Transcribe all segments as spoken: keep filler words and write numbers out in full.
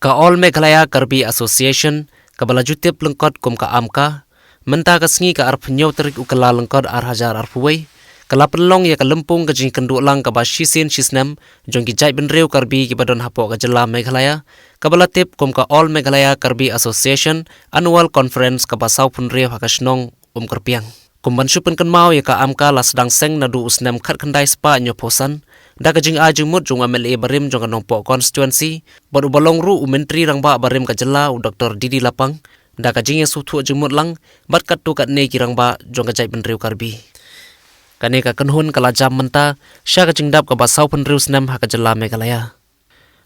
Ka All Meghalaya Karbi Association, kaba la ju tip lyngkot kum ka AMKA, mynta ka sngi ka arphew hynñiew tarik u Kyllalyngkot ar hajar arphew wei, ka la pynlong ïa ka lympung ka jingkynduh lang kaba shisien shisnem jong ki jaitbynriew Karbi kiba don hapoh ka jylla Meghalaya, kaba la tip kum ka All Meghalaya Karbi Association Annual Conference kaba sawphew hynriew ha ka shnong Umkyrpiang. Kum ban shu pynkynmaw ïa ka AMKA la sdang seng naduh u snem khatkhyndai spah hynñiewphew san, da ka jingai jingmut jong u MLA barim jong ka Nongpoh constituency, bad uba long ruh u Myntri Rangbah barim ka jylla u Doktor D D Lapang, da ka jingïasngewthuh jingmut lang bad katto katne ki rangbah jong ka jaitbynriew Karbi. Kane ka kynhun ka la jam mynta sha ka jingdap kaba sawphew hynriew snem ha ka jylla Meghalaya.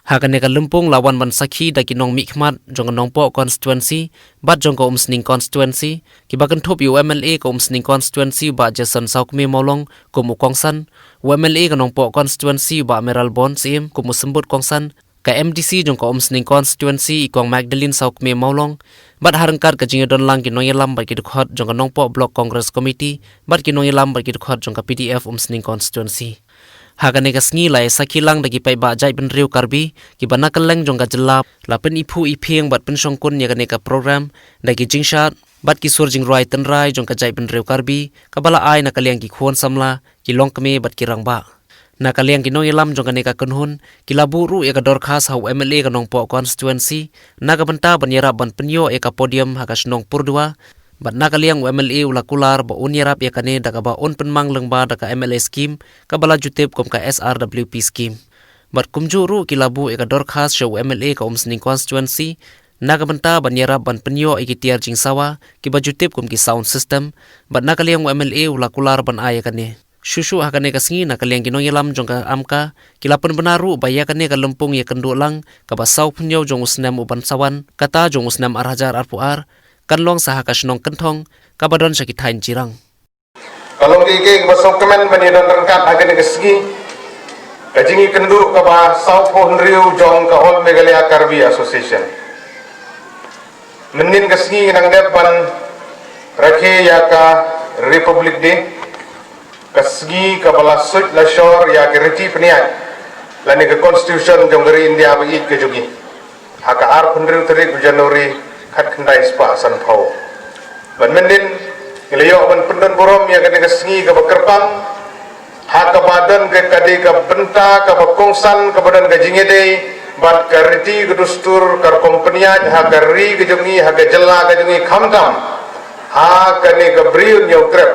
Ha kane ka lympung la wan ban sakhi da ki nongmihkhmat jong ka Nongpoh constituency bad jong ka Umsning constituency, kiba kynthup ïa u MLA ka Umsning constituency Bah Jason Sawkmie Mawlong kum u kongsan, u MLA ka Nongpoh constituency Bah Mayralborn Syiem kum u symbud kongsan, ka MDC jong ka Umsning constituency i Kong Magdalene Sawkmie Mawlong, bad ha ryngkat ka jingïadon lang ki nongïalam bad ki dkhot jong ka Nongpoh Block Congress Committee bad ki nongïalam bad ki dkhot jong ka PDF Umsning constituency. Ha kane ka sngi la ïa sakhi lang da ki paidbah jaitbynriew Karbi kiba na kylleng jong ka jylla, la pyniphuh iphieng bad pynshongkun ïa kane ka program da ki jingshad bad ki sur jingrwai tynrai jong ka jaitbynriew Karbi, kaba la ai na ka liang ki khun samla, ki longkmie bad ki rangbah. Na ka liang ki nongïalam jong kane ka kynhun, ki la buh ruh ïa ka dorkhas ha u MLA ka Nongpoh constituency na ka bynta ban ïarap ban pynïoh ïa ka podium ha ka shnong Purdua, bad na ka liang u MLA u la kular ba un ïarap ïa kane da kaba un pynmang lyngba da ka MLA scheme kaba la ju tip kum ka SRWP scheme. Bad kumjuh ruh ki la buh ïa ka dorkhas sha u MLA ka Umsning constituency na ka bynta ban ïarap ban pynïoh ïa ki tiar jingsawa kiba ju tip kum ki sound system, bad na ka liang u MLA u la kular ban ai ïa kane. Shuh shuh ha kane ka sngi na ka liang ki nongïalam jong ka AMKA, ki la pynbna ruh ba ïa kane ka lympung ïakynduh lang kaba sawphew hynñiew jong u snem u ban sa wan, kata jong u snem ar hajar arphew ar, kan long sa ha ka shnong Kynthong, kaba don sha ki thaiñ Jirang. Ka long kaei kaei kaba sngewkmen ban ïadon ryngkat ha kane ka sngi, ka jingïakynduh kaba sawphew hynriew jong ka All Meghalaya Karbi Association. Mynnin ka sngi ngi dang dep ban rakhe ïa ka Republic Day, ka sngi kaba la suit la shor ïa ka riti pynïaid lane ka Constitution jong ka ri India ba ïeit ka jong ngi, ha ka arphew hynriew tarik u January khatkhyndai spah sanphew. Bad mynnin ngi la ïoh ban pyndon burom ïa kane ka sngi kaba kyrpang, ha kaba don ka, ka dei ka bynta kaba kongsan, kaba don ka jingïadei bad ka riti ka dustur ka rukom pynïaid ha ka ri ka jong ngi, ha ka jylla ka jong ngi, khamtam ha kane ka Bri u Hynñiewtrep,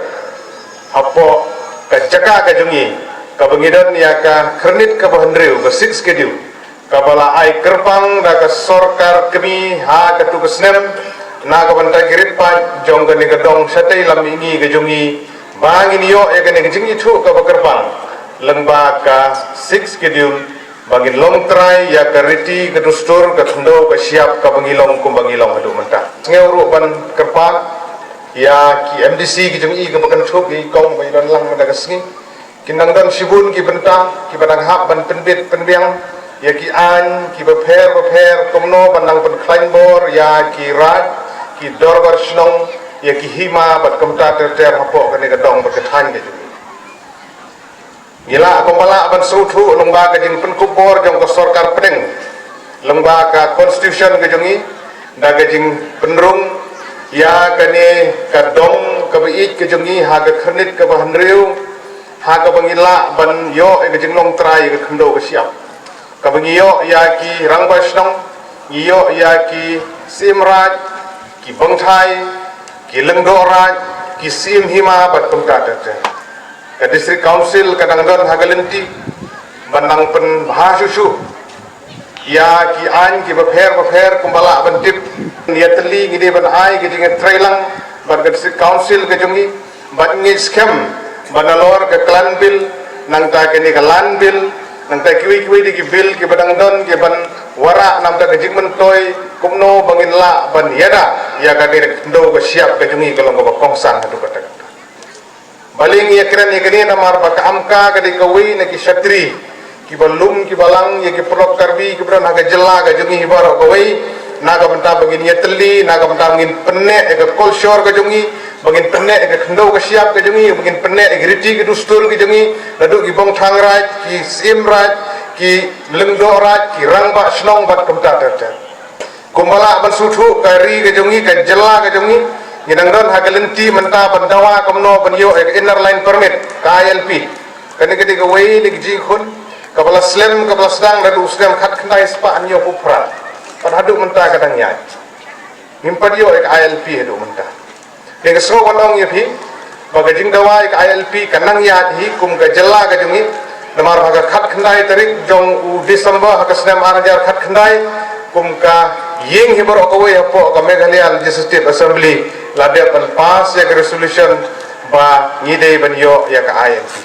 hapoh ka jaka ka jong ngi, kaba ngi don ïa ka Khyrnit kaba Hynriew, ka Sixth Schedule, kaba la ai kyrpang da ka sorkar kmie ha katto ka snem na ka bynta ki rit paid jong kane ka dong shatei lam mihngi ka jong ngi, ba ngin ïoh ïa kane ka jingithuh kaba kyrpang lyngba ka Sixth Schedule, ba ngin long trai ïa ka riti ka dustur, ka khyndew ka shyiap kaba ngi long kumba ngi long haduh mynta. Sngew ruh ban kyrpad ïa ki MDC ki jong i, kaba kynthup ïa i Kong ba i don lang mynta ka sngi. Ki nang don shibun ki bynta kiba nang hap ban pynbit pynbiang ïa ki aiñ kiba pher bapher, kumno ban nang pynkhlaiñ bor ïa ki raid, ki dorbar shnong, ïa ki hima bad kumta ter ter hapoh kane ka dong bad ka thaiñ ka jong ngi. Ngi lah kumba lah ban sngewthuh lyngba ka jingpynkup bor jong ka sorkar pdeng, lyngba ka Constitution ka jong ngi, da ka jingpynrung ïa kane ka dong kaba ïeit ka jong ngi ha ka Khyrnit kaba Hynriew, ha kaba ngi lah ban ïoh ïa ka jinglong trai ïa ka khyndew ka shyiap, kaba ngi ïoh ïa ki rangbah shnong, ngi ïoh ïa ki syiem raid, ki bongthai, ki lyngdoh raid, ki syiem hima bad kumta ter ter. Ka District Council ka dang don ha ka lynti ban nang pynbha shuh shuh ïa ki aiñ kiba pher bapher kumba lah ban tip. Ïatylli ngi dei ban ai ka jingïatreilang bad ka District Council ka jong ngi, bad ngi skhem ba nalor ka Clan Bill, nangta kane ka Land Bill, nangta kiwei kiwei de ki bill kiba dang don kiban wanrah na ka bynta ka jingmyntoi kumno ba ngin lah ban ïada ïa kane ka khyndew ka shyiap ka jong ngi ka long kaba kongsan haduh katta katta. Balei ngi ïakren ïa kane? Namar ba ka AMKA ka dei kawei na ki shatri kiba lum kiba lang ïa ki paralok Karbi kiba don ha ka jylla ka jong ngi baroh kawei, na ka bynta ba ngin ïatylli, na ka bynta ba ngin pynneh ïa ka culture ka jong ngi, ba ngin pynneh ïa ka khyndew ka shyiap ka jong ngi, ba ngin pynneh ïa ka riti ka dustur ka jong ngi, naduh ki bongthang raid, ki syiem raid, ki lyngdoh raid, ki rangbah shnong bad kumta ter ter. Kumba lah ban sngewthuh ka ri ka jong ngi, ka jylla ka jong ngi, ngi dang don ha ka lynti mynta ban dawa kumno ban ïoh ïa ka Inner Line Permit, ka I L P. Kane ka dei kawei na ki jingkhun kaba la slem, kaba la sdang naduh u snem khatkhyndai spah hynñiewphew phra. Bad haduh mynta ka dang ïaid. Ngim pat ïoh ïa ka I L P haduh mynta. Te nga sngew ban ong ïa phi ba ka jingdawa ïa ka I L P ka nang ïaid hi kum ka jylla ka jong ngi. Namar ha ka khatkhyndai tarik jong u December ha ka snem ar hajar khatkhyndai, kum ka ïing hi baroh kawei hapoh ka Meghalaya Legislative Assembly la dep ban pass ïa ka resolution ba ngi dei ban ïoh ïa ka I L P.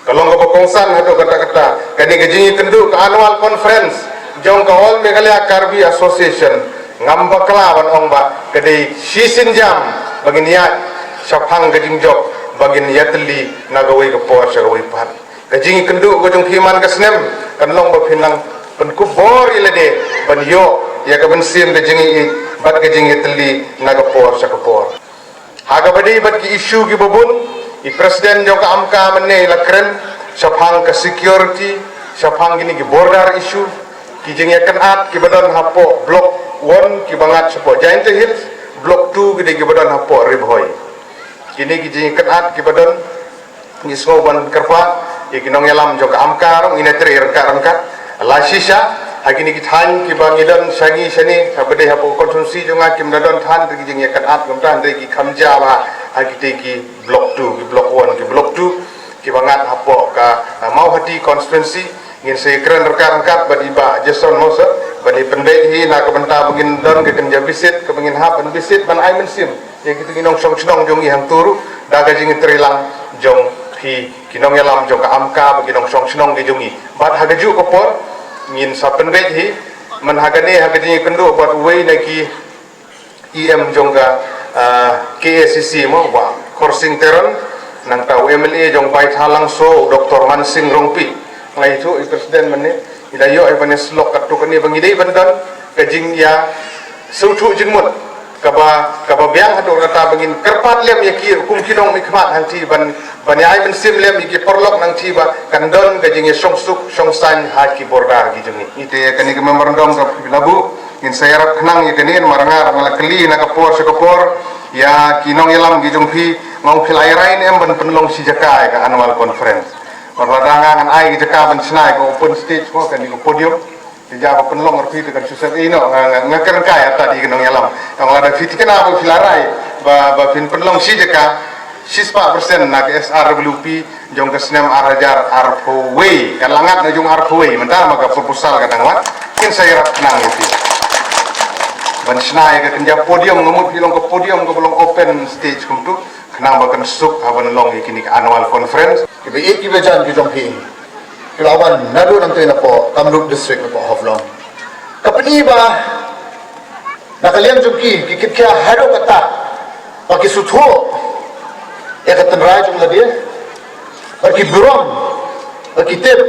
Ka long kaba kongsan haduh katta katta. Kane ka jingïakynduh ka annual conference jong ka All Meghalaya Karbi Association, ngam bakla ban ong ba ka dei shisien jam ba ngin ïaid shaphang ka jingjop ba ngin ïatylli na kawei ka por sha kawei pat. Ka jingïakynduh ka jong phi man ka snem kan long ba phin nang pynkup bor ïa lade ban ïoh ïa ka mynsiem ka jingïeit bad ka jingïatylli na ka por sha ka por. Ha kaba dei bad ki issue kiba bun, i President jong ka AMCA mynne i la kren shaphang ka security, shaphang kine ki border issue, ki jingïakynad kiba don hapoh Block one kiba ngat shapoh Jaintia Hills, Block two ki dei kiba don hapoh Ri Bhoi. Kine ki jingïakynad kiba don, ngi sngew ban kyrpad ïa ki nongïalam jong ka AMCA ruh, ngin ïatrei ryngkat ryngkat. La shisha ha kine ki thaiñ kiba ngi don sha ngi shane, kaba dei hapoh constituency jong nga kim da don than ki jingïakynad kumta, hynrei ki kham jia bha ha kitei ki Block two, ki Block one, ki Block two kiba ngat hapoh ka, ah, Mawhati constituency. Ngin sa ïakren ryngkat ryngkat bad i Bah Jason Moses ban ïa pynbeit hi na ka bynta ba ngin don ka kynja visit kaba ngin hap ban visit ban ai mynsiem ïa kito ki nongshong shnong jong ngi hangto ruh da ka jingïatreilang jong phi ki nongïalam jong ka AMCA bad ki nongshong shnong ki jong ngi. Bad ha kajuh ka por ngin sa pynbeit hi man ha kane ha ka jingïakynduh bad uwei na ki E M jong ka, ah, K A C C mo, Bah Khorsing Teron, nangta u M L A jong Baithalangso, u Doctor Mansing Rongpi. Nga ïathuh i President mynne, i la ïoh ïa kane ka slok katto katne ba ngi dei ban don ka jingïasngewthuh jingmut kaba, kaba biang haduh katta ba ngin kyrpad lem ïa ki rukom ki nongmihkhmat hangtei ban, ban ïa ai mynsiem lem ïa ki paralok nangtei ba kan don ka jingïashongsuk shongsaiñ ha ki border ki jong ngi. Te kane ka memorandum kaba phi la buh, ngin sa ïarap khnang ïa kane namar nga ruh nga la kylli na ka por sha ka por ïa ki nongïalam ki jong phi, nga ong phi la ïa rai ne em ban pynlong shi jaka ïa ka annual conference. Bad lada nga ngan ai ki jaka ban shna ïa ka open stage ko, kane ka podium. Te ïa ba pynlong ruh phi te kan shu sep ïa no, nga, nga, nga kren kai ïa ta di ki nongïalam. Tang lada phi thikna ba phi la rai ba, ba phin pynlong shi jaka, shispah percent na ka S R W P jong ka snem ar hajar arphew wei, ka la ngat na jong arphew wei, mynta ma ka proposal ka dang wan, kin sa ïarap khnang ïa phi ban shna ïa ka kynja podium, nga mut phi long ka podium kaba long open stage kumtu, khnang ba kan suk ha ban long ïa kine ki annual conference. Kiba ïeit kiba jan ki jong phi, ki la wan naduh nangtei napoh Kamrup District napoh Haflong. Ka pyni ba na ka liang jong ki, ki kit khia haduh katta ba ki sngewthuh ïa ka tynrai jong lade, ba ki burom, ba ki tip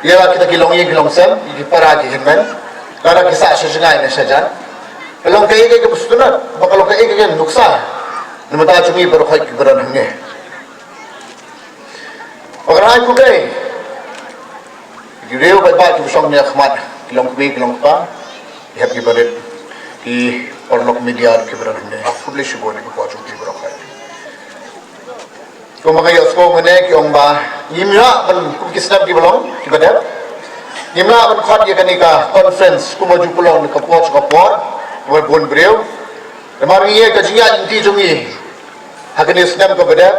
ïa kita ki longïing ki longsem, ïa ki para ki hynmen, lada ki sah sha jngai ne sha jan. Ka long kaei kaei kaba sngewtynnat, ba ka long kaei kaei ka nuksa na ka bynta jong ngi baroh ki ba don hangne. Ba ka rai ku dei ki riew bad ba ki ba shong ne khmat, ki long kmie ki long kpa, ki hep ki barit, ki paralok media ki ba don hangne. Khublei shibun ïa ka por jong ki baroh. Kumba nga ïohsngew mynne ki ong ba ngim lah ban, kum ki snem ki ba long ki ba dep, ngim lah ban khot ïa kane ka conference kumba ju pynlong ka por sha ka por, ba bun briew. Namar ngi ïa ka jingïaid lynti jong ngi ha kane snem kaba dep,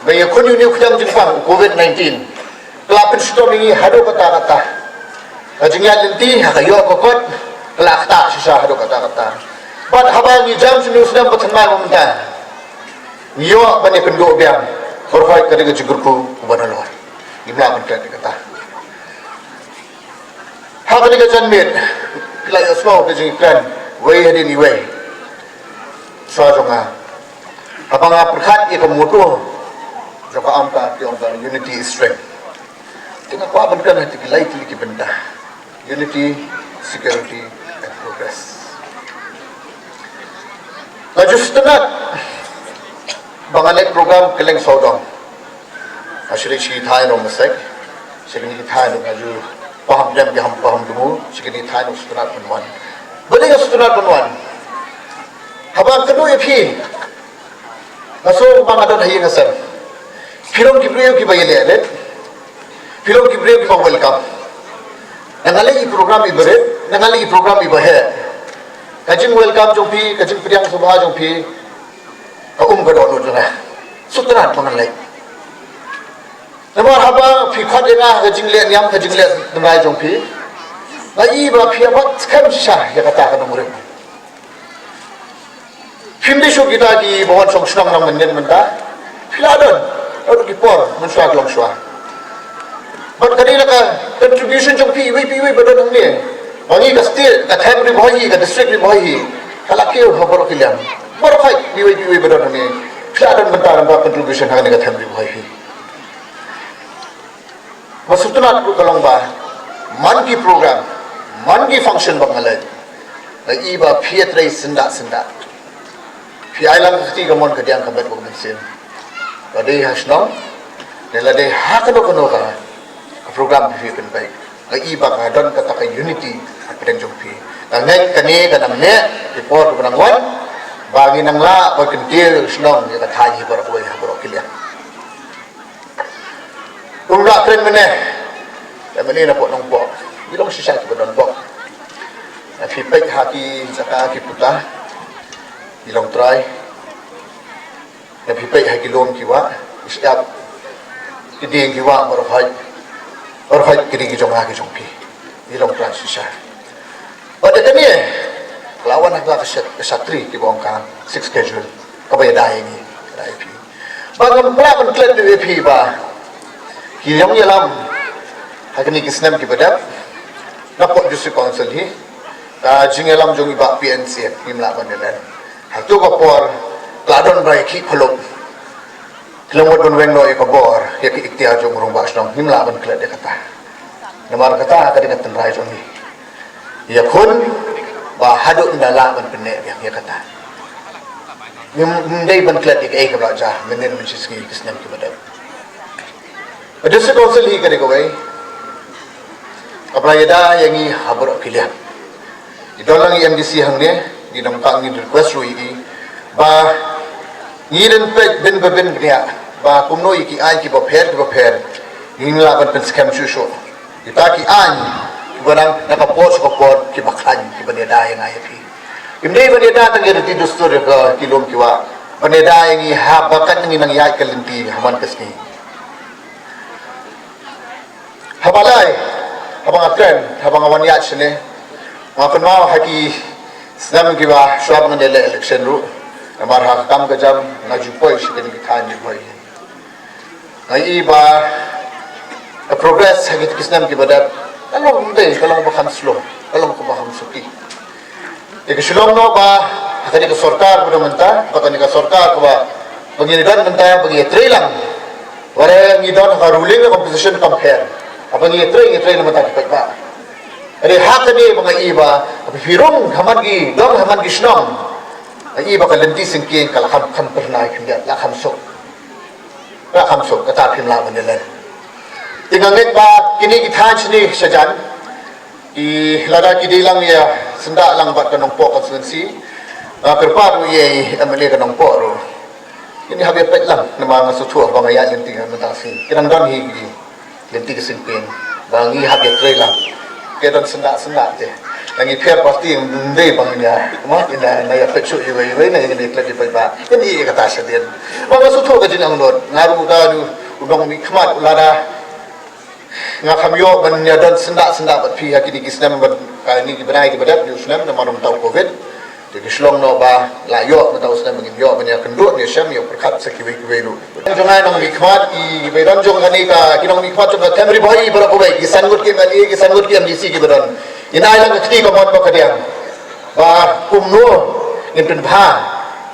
ba ïa khun ïa une u khñiang jingpang u covid nineteen ka la pynshitom ïa ngi haduh katta katta. Ka jingïaid lynti ha ka ïoh ka kot ka la ktah shisha haduh katta katta. Bad haba ngi jam sha une u snem ba thymmai mynta, ngi ïoh ban ïakynduh biang baroh ka dei ka jingkyrkhu uba nalor. Ngim lah ban klet ïa kata. Ha kane ka janmiet phi la ïohsngew ka jingkren wei hadien iwei. Shuwa jong nga, haba nga pyrkhat ïa ka motto jong ka AMCA, ki ong ba unity is strength. Te nga kwah ban kren ha ki lai tylli ki bynta: unity, security and progress. Nga ju sngewtynnat ba ngan leit program kylleng sawdong. Nga shu leit sha ki thaiñ Rong Masek, sha kine ki thaiñ ruh nga ju paham dem ki ham paham duh, sha kine ki thaiñ ruh sngewtynnat ban wan. Balei nga sngewtynnat ban wan? Haba nga kynduh ïa phi, nga sngew ba nga don ha ïing ha sem. Phi long ki briew kiba ïaleh leh. Phi long ki briew kiba welcome. Na nga leh i program iba rit, na nga leh i program iba heh, ka jing welcome jong phi, ka jingpdiang sngewbha jong phi, ka um ka dohnud jong nga. Sngewtynnat ba ngan leh. Namar haba phi khot ïa nga ha ka jingleh niam, ka jingleh tynrai jong phi, nga i ba phi ïa bat skhem shisha ïa kata ka nongrim. Phim dei shuh kita kiba wan shong shnong nang mynnin mynta. Phi la don naduh ki por mynshuwa ki longshuwa. Bad ka dei la ka contribution jong phi iwei pa iwei ba don hangne. Ba ngi ka state, ka them Ri Bhoi hi, ka district Ri Bhoi hi, ka la kiew ha baroh ki liang. Baroh hi iwei pa iwei ba don hangne. Phi la don mynta, mynta contribution hangne ka them Ri Bhoi hi. Nga sngewtynnat ruh ka long ba man ki program, man ki function ba nga leh, nga i ba phi ïatrei syndah syndah. Phi ai lang ka kti ka mon ka diang ka met bad ka mynsiem. Lada dei ha shnong, ne lada dei ha kano kano ka, ka program phi pynpeit, nga i ba ka don kata ka unity hapdeng jong phi. Nga ngeit kane ka nang neh, ki por kiba nang wan, ba ngin nang lah ban kyntiew shnong ïa ka thaiñ hi baroh kawei ha baroh ki liang. Kum ba la kren mynne, ïa mynne na pdeng Nongpoh, ngi long shisha kiba don bok. Lada phi peit ha ki jaka ki puta, ngi long trai. Lada phi peit ha ki lum ki wah, ki shyiap, ki dieng ki wah, baroh hi, baroh hi ki dei ki jong nga ki jong phi. Ngi long trai shisha. Bad ïa kane ka la wan ha ka sha-, ka shatri kiba ong ka Sixth Schedule, kaba ïada ïa ngi, ïada ïa phi. Ba ngam lah ban klet ïa phi ba ki ïong ïalam ha kine ki snem kiba dep na pdeng District Council hi, ka jingïalam jong i Bah P N C ngim lah ban ïalam. Hato ka por ka la don ba ïa ki khulum, ki la mut ban weng noh ïa ka bor, ïa ki iktiar jong u rangbah shnong, ngim lah ban klet ïa kata. Namar kata ka dei ka tynrai jong ngi. Ïakhun ba haduh ynda lah ban pynneh biang ïa kata. Ngim, ngim dei ban klet ïa kaei kaba la jia mynnin mynshisngi ki snem kiba dep. Ka District Council hi ka dei kawei kaba la ïada ïa ngi ha baroh ki liang. I don lang i M D C hangne, ngi dang ka, ngi request ruh ïa i ba ngin peit bin ba bin bniah ba kumno ïa ki aiñ kiba pher kiba pher ngin lah ban pynskhem shuh shuh. Kita ki aiñ kiba nang na ka por sha ka por kiba khlaiñ kiban ïada ïa nga ïa phi. Kim dei ban ïada tang ïa riti dustur ïa ka ki lum ki wah, ban ïada ïa ngi haba kat ngi nang ïaid ka lynti ha man ka sngi. Haba lai, haba nga kren, haba nga wan ïaid shane, nga kynmaw ha ki snem kiba shwa ba ngan ïaleh election ruh, namar ha ka kam ka jam nga ju poi sha kine ki thaiñ Ri Bhoi. Nga i ba ka progress ha kine ki snem kiba dep ka long, ym dei, ka long ba kham slow, ka long kaba kham suki. Te ka shu long noh ba ha kane ka sorkar ba don mynta, ba kane ka sorkar kaba, ba ngi don mynta, ba ngi ïatrei lang. Wat la ngi don ha ka ruling, opposition, compare. Haba ngi ïatrei, ngi ïatrei na bynta ki paidbah. Hynrei ha kane ba nga i ba haba phi rung ha man ki dong, ha man ki shnong, nga i ba ka lynti syngkien ka la kham, kham pyrnai khyndiat, la kham suk. Ka kham suk, kata phim lah ban ïaleh. Te nga ngeit ba kine ki thaiñ shane shajan, ki lada ki dei lang ïa syndah lang bad ka Nongpoh constituency, nga kyrpad ruh ïa i M L A ka Nongpoh ruh. Kine hap ïa peit lang, namar nga sngewthuh ba nga ïaid lynti nga mynta shi. Ki dang don hi ki lynti ki syngkien ba ngi hap ïatrei lang. Ki don syndah syndah te. Ngi pher party, ym dei ba ngin ïa, ma, ngin ïa, ngin ïa peit shuh iwei iwei, ngin ïa klet ïa paidbah. Ngin ïa kata shadien. Ba nga sngewthuh ka jingangnud, nga ruh da u, u nongmihkhmat u lada nga kham ïoh ban ïa don syndah syndah bad phi ha kine ki snem, bad kine ki bnai kiba dep, ïa u snem namar mynta u Covid. Te ki shu long noh ba la ïoh mynta u snem ba ngin ïoh ban ïa kynduh, ïa shem, ïa pyrkhat sa kiwei kiwei ruh. Jong nga nongmihkhmat, ki, kiba don jong kane ka, ki nongmihkhmat jong ka Them Ri Bhoi baroh kawei, ki san ngut ki M L A, ki san ngut ki M D C kiba don. Ngin ai lang ka kti kamon bad kadiang ba kumno ngin pynbha,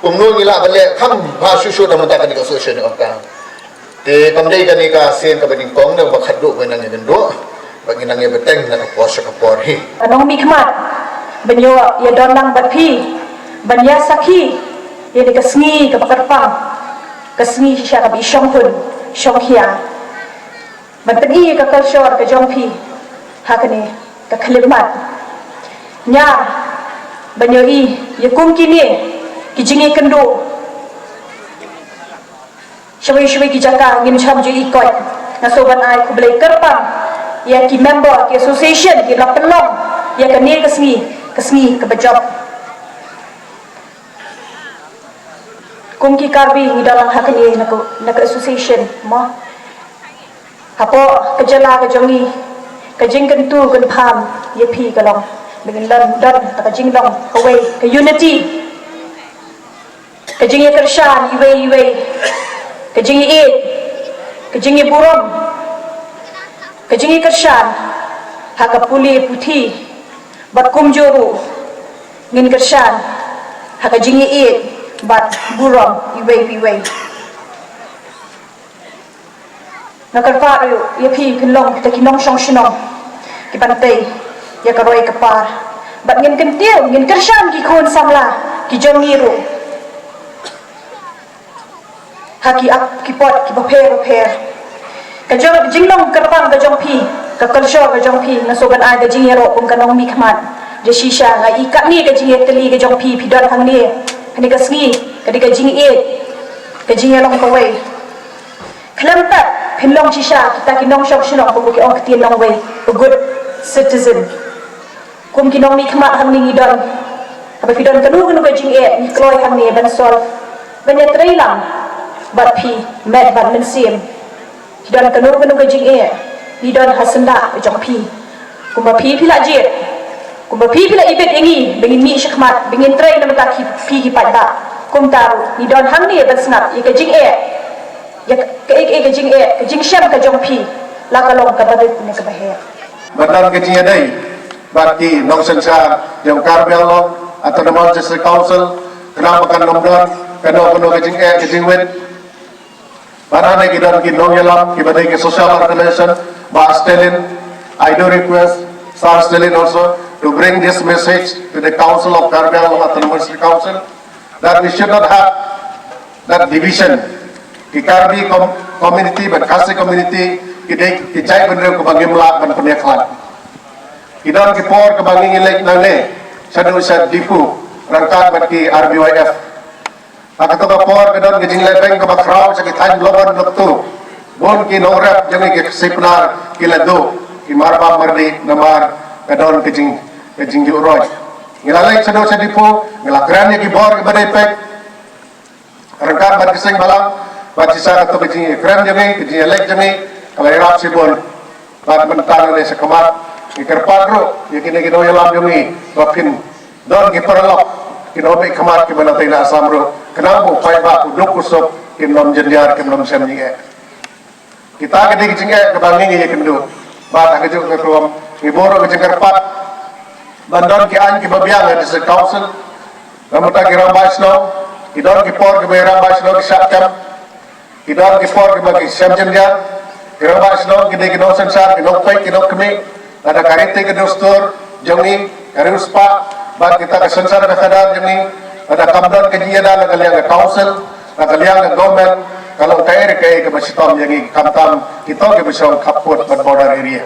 kumno ngin lah ban leh kham bha shuh shuh na bynta kane ka association jong ka. Te kam dei kane ka sien kaba nyngkong, dang ba khatduh ba nang ïa kynduh, ba ngin nang ïa bteng na ka por sha ka por hi. Ka nongmihkhmat ban ïoh ïa don lang bad phi, ban ïa sakhi ïa kane ka sngi kaba kyrpang, ka sngi shisha kaba i shongkhun shongkhia. Ban pyni ïa ka culture ka jong phi ha kane ka khyllipmat. Ñiar Ban ïohi ïa kum kine ki jingïakynduh shawei shawei ki jaka ngim shym ju ïohi. Nga sngewbha ban ai khublei kyrpang ïa ki member ki association ki la pynlong ïa kane ka sngi, ka sngi kaba jop. Kum ki Karbi ngi don lang ha kane na ka, na ka association mo. Hapoh ka jylla ka jong ngi, ka jingkyntu kynpham ïa phi ka long ba ngin don, don ka jinglong kawei, ka unity, ka jingïakyrshan iwei iwei, ka jingïeit, ka jingïaburom, ka jingïakyrshan ha ka pule puthi, bad kumjuh ruh ngin kyrshan ha ka jingïeit bad burom iwei pa iwei. Nga kyrpad ruh ïa phi phin long kita ki nongshong shnong ki ban tei ïa ka roi ka par. Bad ngin kyntiew, ngin kyrshan ki khun samla ki jong ngi ruh ha ki ap ki pot kiba pher ba pher. Ka jong, jinglong kyrpang ka jong phi, ka culture ka jong phi, nga sngewbha ban ai ka jingïaroh kum ka nongmihkhmat. Shisha nga i katne ka jingïatylli ka jong phi, phi don hangne, hangne ka sngi, ka dei ka jingïeit, ka jingïalong kawei. Khlem pat phin long shisha kita ki nongshong shnong, kumba ki ong ktien nongwei, a good citizen. Kum ki nongmihkhmat hangne ngi don, haba phi don kano kano ka jingeh ngi kloi hangne ban solve, ban ïatrei lang bad phi met bad mynsiem. Phi don kano kano ka jingeh ngi don ha syndah jong phi. Kumba phi phi la jied, kumba phi phi la ibit ïa ngi ba ngin mih shakhmat, ba ngin trei na bynta ki, phi ki paidbah, kumta ruh ngi don hangne ban sngap ïa ka jingeh, ïa ka, ka, ka, ka jingeh, ka jingshem ka jong phi, la ka long kaba rit ne kaba her. Bad don ka jingïadei bad ki nongsynshar jong Karbi Anglong Autonomous District Council, khnang ba kan ym don kano kano ka jingeh ka jingwit. Bad hangne ki don ki nongïalam kiba dei ki social organization, Bah Stalin, I do request Sir Stalin also to bring this message to the Council of Karbi Anglong Autonomous District Council, that we should not have that division. Ki Karbi com-, community bad Khasi community ki dei ki jaitbynriew kiba ngim lah ban pynïakhlad. Ki don ki por kiba ngi ngi leit nangne shaduh sha Diphu ryngkat bad ki R B Y F. Ha kato ka por ka don ka jingleh beng kaba khraw sha ki thaiñ Blok One Blok Two. Bun ki nongrep jong ngi ki Khasi Pnar ki la duh, ki marbam mardih namar ka don ka jing, ka jingïuh roi. Ngi la leit shaduh sha Diphu, ngi la kren ïa ki bor kiba dei peit ryngkat bad ki seng balang, bad shisha kato ka jingkren jong ngi, ka jingïaleit jong ngi ka la ïarap shibun. Bad mynta nangne shakhmat ngi kyrpad ruh ïa kine ki nongïalam jong ngi ba phin don ki paralok, ki nongmihkhmat kiba na tei na Assam ruh, khnang ba u paidbah u duk u suk, kim nym jynjar, kim nym shem jingeh. Kita ki dei ki jingeh kiba ngi ngi ïakynduh. Bad ha kajuh ka rukom ngi buh ruh ka jingkyrpad ban don ki aiñ kiba biang ha District Council. Namar ki rangbah shnong, ki don ki por kiba ki rangbah shnong ki shah kem, ki don ki por kiba ki shem jynjar. Ki rangbah shnong ki dei ki nongsynshar, ki nongpeit, ki nongkmie. Lada ka riti ka dustur jong ngi ka riewspah bad kita ka synshar ka khadar jong ngi, lada kam don ka jingïada na ka liang ka council, na ka liang ka government, ka long kaei re kaei kaba shitom ïa ngi, khamtam kito kiba shong khappud bad border area.